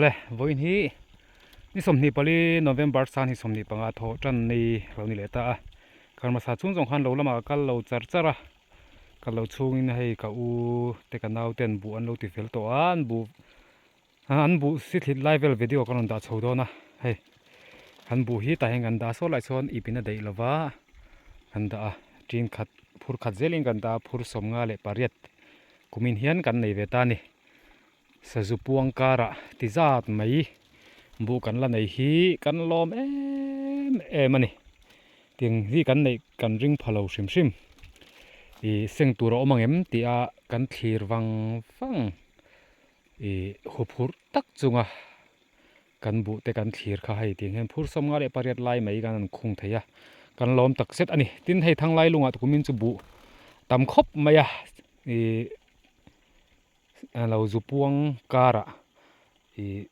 Le, vawiin hi ni 24 November san hi 25 thawh tan ni lo ni leh ta a. Karmasa chhung zawng khan lo lamah ka kal lo char char a, kal lo chhungin hei ka u te ka nau ten buh an lo ti fel tawh a, an buh an buh si thlit lai vel video ka rawn dah chho dawn a, hei an buh hi tah hian kan dah saw lai chuan ip in a daih lova kan dah a, tin khat phur khat zelin kan dah a, phur 58 kumin hian kan nei ve ta a ni. Sazu puang karah ti zat mai buh kan la nei hi kan lawm em em a ni. Tiang hi kan neih kan ring pha lo hrim hrim. Ih seng tur a awm ang em tih a kan thlir vang vang ih huphurh tak chunga kan buh te kan thlir kha hei tiang hian phur 58 lai mai kan han khung thei a, kan lawm tak zet a ni. Tin hei thanglai lungah tukumin chu buh tam khawp mai a ih. Lo zu puang karah ih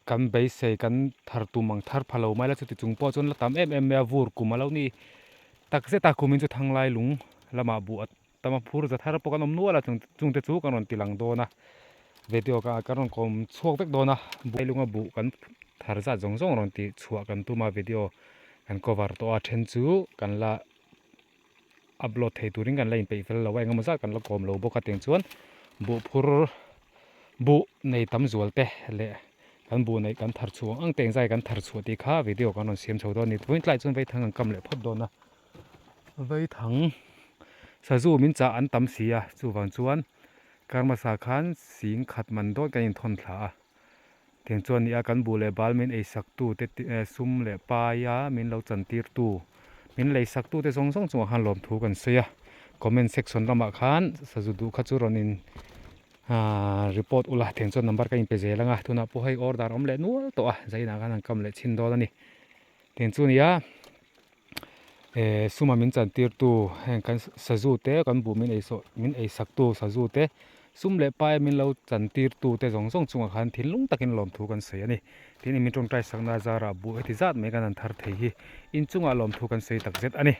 kan beisei kan thar tum ang thar pha lo mai la chuti chung pawh chuan la tam em em mai a vur kum a lo ni tak zet a kumin chu thanglai lung lamah buh a tam a phur za thar pawh kan awm nual a chung te chu kan rawn ti lang dawn a video ka kan rawn kawm chhuak vek dawn a buai lunga buh kan thar zat zawng zawng rawn tih chhuah kan tum a video kan cover tawh a then chu kan la. Upload thei turin kan la inpeih fel lo a, engemaw zat kan la kawm lo bawk a tiang chuan buh phur buh nei tam zual te leh kan buh neih kan thar chhuah ang ang te engzai kan thar chhuah tih kha video kan rawn siam chho dawn a ni. Vawiin tlaiah chuan vaithang an kam leh phawt dawn a, vaithang sazu min chah an tam si a, chuvang chuan kar hmasa khan sing khat man dawt kan inthawn thla a, tiang chuan nia kan buh leh bal min eisak tu te sum leh pai a min lo chan tir tu min lei sak tu te zawng zawng chungah khan lawmthu kan sawi a comment section lamah khan sazu duh kha chu rawn in ahh report ula tiang chuan number ka inpe zel anga tunah pawh hei order awm leh nual tawh a zainah khan an kam leh chhin dawn a ni tiang chu nia eh suma min chan tir tu heng kan sazu te kan buh min ei sawh min ei sak tu sazu te sum leh pai min lo chan tir tu te zawng zawng chungah khan thinlung takin lawmthu kan sawi a ni tin min tawngtai sakna zarah buh heti zat mai kan han thar thei hi inchungah lawmthu kan sawi tak zet a ni.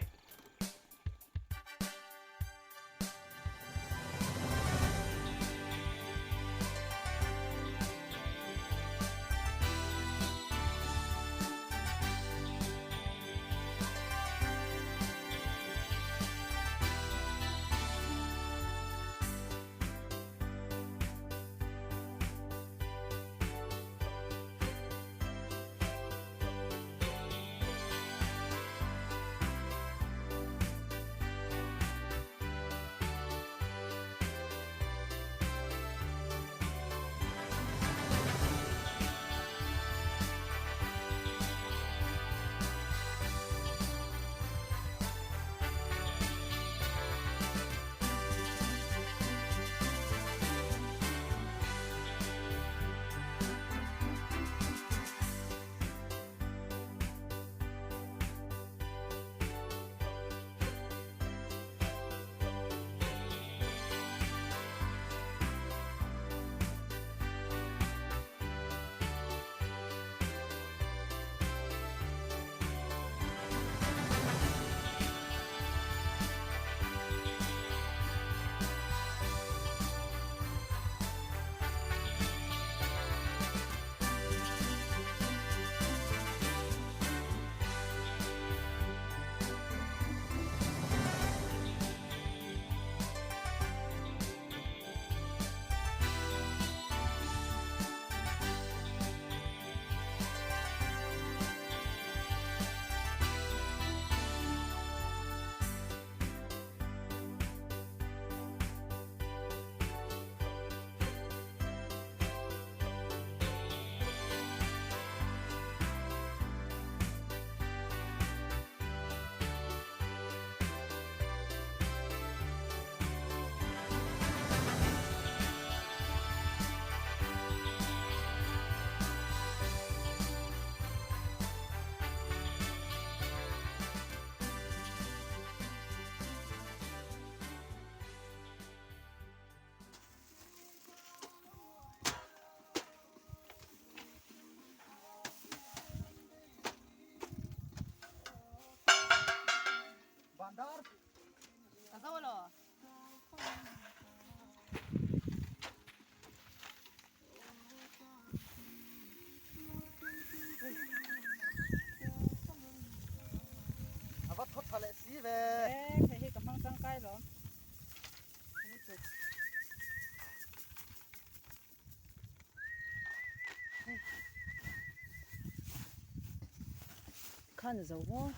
khan a zo maw?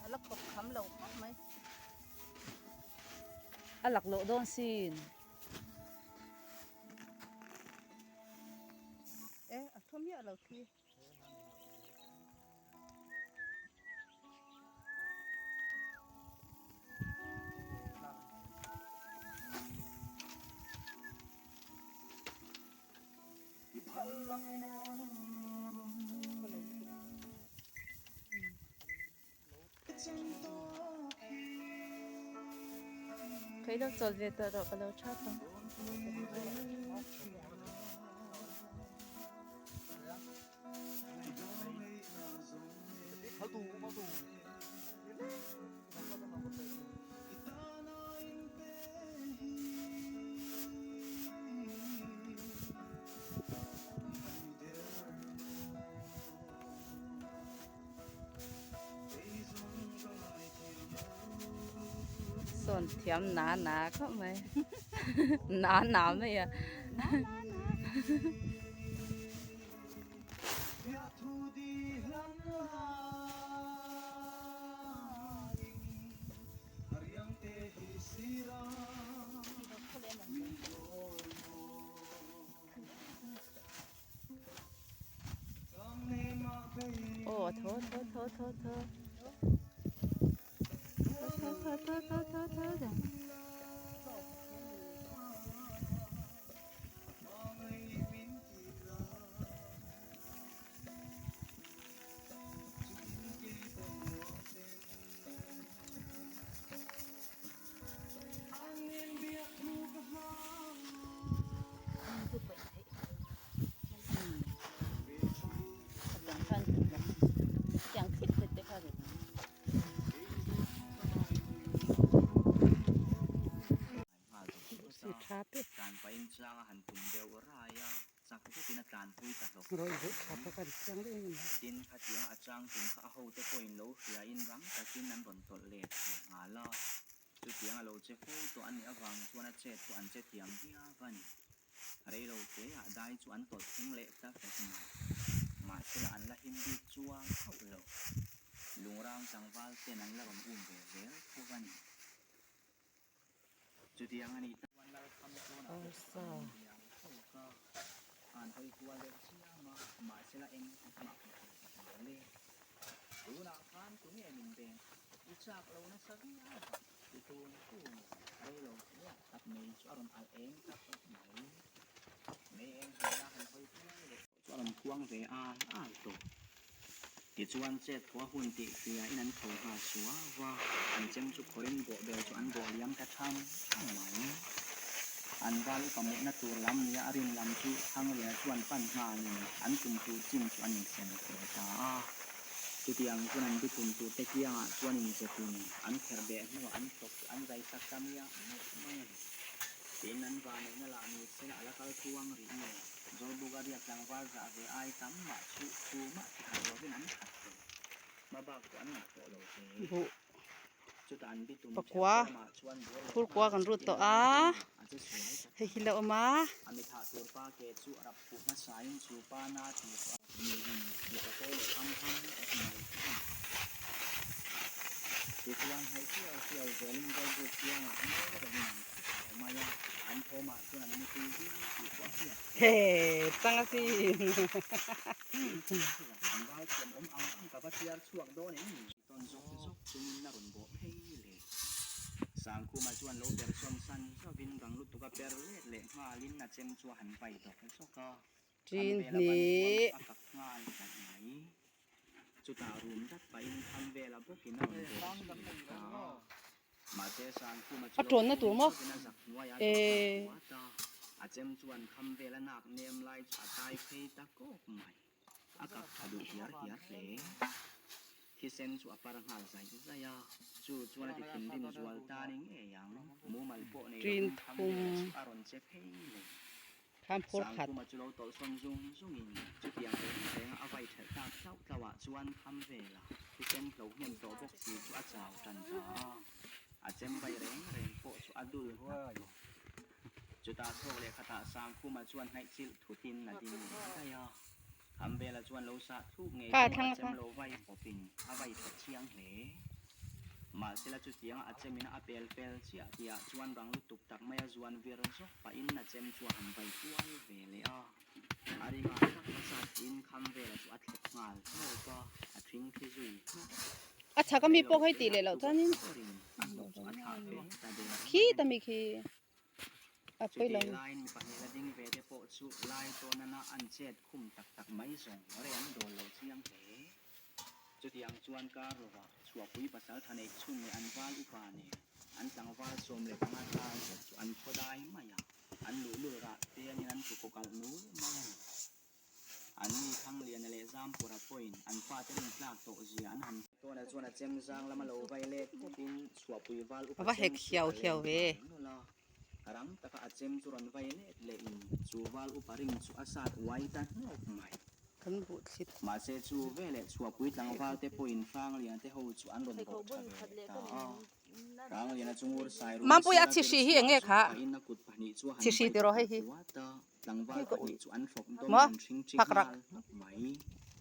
A la khawp kham lo khawp mai. A laklawh dawn sin. E, a thu miah lo khi. Kei lo chawl ve tawh rawh ka lo tha tawh. Sawn thiam na na khawp mai na na mai a. Aw a tho tho tho tho tho tho tho tho tho tho tho tho. Chutiang a lo che fo tawh a nih avang chuan a chet chu an che thiam viau a ni. Rei lo te ah dai chu an tawlh thleng leh ta vek mai. Mahsela an la him bik chuang hauh lo. Lungrang tlangval ten an la rawn um ve zel tho a ni. Chutiang a nih chuan Lalkham chuan a bawk an liam tawk a, an hawi kual deuh chiam a, mahsela eng mah hmu thei ta lo le. Tunah khan tunge min beng i chak lo nasa viau a, ti tun tun rei lo chiah tak mai chu a rawn alh eng tak mai. Mei eng hnuaia han hawi kual leh tawh chu a rawn khuang ve al al tawh. Tichuan chet thua hun tih hria in an tho nghal suau va, an chem chu khawrin bawh bel chu an bawh liam ta tham tham mai. An val upa mutna tur lam nia a rin lam chu Thangliana chuan pan nghalin an tum tur chin chu an insem fel ta a. Chutiang chuan an bitum tur te kiangah chuan inzepin an kherh beh hnuah an thawk chu an zai sak ta miah miah mai a ni. Tin, an vanneihna lah ni sela a la kal tluang rih nge? Zawlbuk a riak tlangval zah ve ai tam mah chu thu mah ti harh lovin an khat tawh. Hma bak pawh an ngah tawh lo hle. Buh Chutah an bitum pakua theuh te lamah chuan ball leh phur kua nghal kan rut chatin tawh a a lai a che sual ta hei tlat. hi la awm a. A mi thah tur pa ke chu a rap fuh hmasain chu pa na ti chu a niin mipa pawl leh ham ham tak mai chu a ni. Tichuan hnaih hriau hriau zelin Zawlbuk kiangah mawi rengin an thu thau mai a, an thawmah chuan an mutui viau tih pawh a hriat theih. He chang a sin. An val thiam awm ang ang ka va chhiar chhuak dawn em ni? Tawn zawk zawk chungin a rawn bawh phei le. Sangkhuma chuan lo ber sawn san zauhin rang lutuk a per let leh nghalin a chem chu a han vai dawk zawk a. Ṭin hnih. A kak nghal daih mai. Chutah rum dat pahin tham vela bawkin a rawn bawh zui leh ta a. Mahse Sangkhuma chu A lo ṭawnna tur phun maw? zauhin a zak hnuaiah a E. zawh ta thuat a. A chem chuan kham vela nak nem lai chu a tai phei ta kawk mai. A kak tha duh hiar hiar hle. Thisen chu a par nghal zaih zaih a, chu chuan a ti thinrim zual ta ni ngei ang. Mumal pawh nei Ṭin lovin kham thum. vela chu a rawn che phei leh. Kham phur khat. Sangkhuma chu lo tawlh sawn zung zungin chutiang reng renga a vai thelh tak hlauh hlauhah chuan kham vela thisen hlo hnem tawh bawk si chu a chau tan ta a, a chem vai reng reng pawh chu a dul hnap tawh. Chutah thawk leh khatah Sangkhuma chuan hnaih chilh thutin a ding daih a. Khamvela chuan lo sah thluk ngei Kha chu a thlang chem kha. lo vai pawpin a vai tha chiang hle. Mahsela chutianga a chemin a pel fel chiah tihah chuan rang lutuk tak maia zuan vir zawk pahin a chem chu a han vai kual ve leh a. A ringah tak a zat in Khamvela chu a thlep nghal hlawp a, a thing thi zui hnawk. A chhak ami pawh hei tih leh loh chuanin Chutih laiin mi pahnih khi ta mi khi a pawi lo. Chutih laiin mi pahnih la ding ve te pawh chu lai tawnana an chet khum tak tak mai zawng rei an dawl lo chiang hle. Chutiang chuan kar lova chhuahpui pasal tha neih chhun leh an val upa nen an tlangval 15 thla zet chu an khaw dai mai a, an luhlul rah te anin an tlu kawkalh nul mai a ni. An mi Thangliana leh Zampura pawhin an fate rin tlak tawh zia an han. Tawna chuan a chem zang lama lo vai let pawhin chhuahpui val A upa va chem hek chu hiau a hiau leng ve. nghal nawlh a. Rang taka a chem chu rawn vai let lehin chu val upa ring chu a sat uai ta hnawk mai. Kan buh thlit. Mahse chu veleh chhuahpui tlangval te pawhin Hrangliana te ho chu an rawn bawh tha ve leh ta a. Hrangliana chu ngur sai rum Mampuia sira chhi hri vir hi eng nge chhuak kha? zawk pahin a kut pahnih chu a han Chhi hri vai tiraw ta hei hi? puat a. Tlangval Hei ka pahnih ui. chu an hrawk dawm Maw? an hring chi Phak rak. nghal hnawk mai.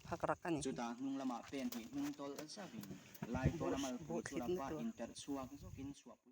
Phak rak a ni. Chutah hnung lamah pen hnih hnung tawlh zavin lai Buh tawna malpui buh chu thlit na rapa tur. inperh chhuak zawkin chhuahpui.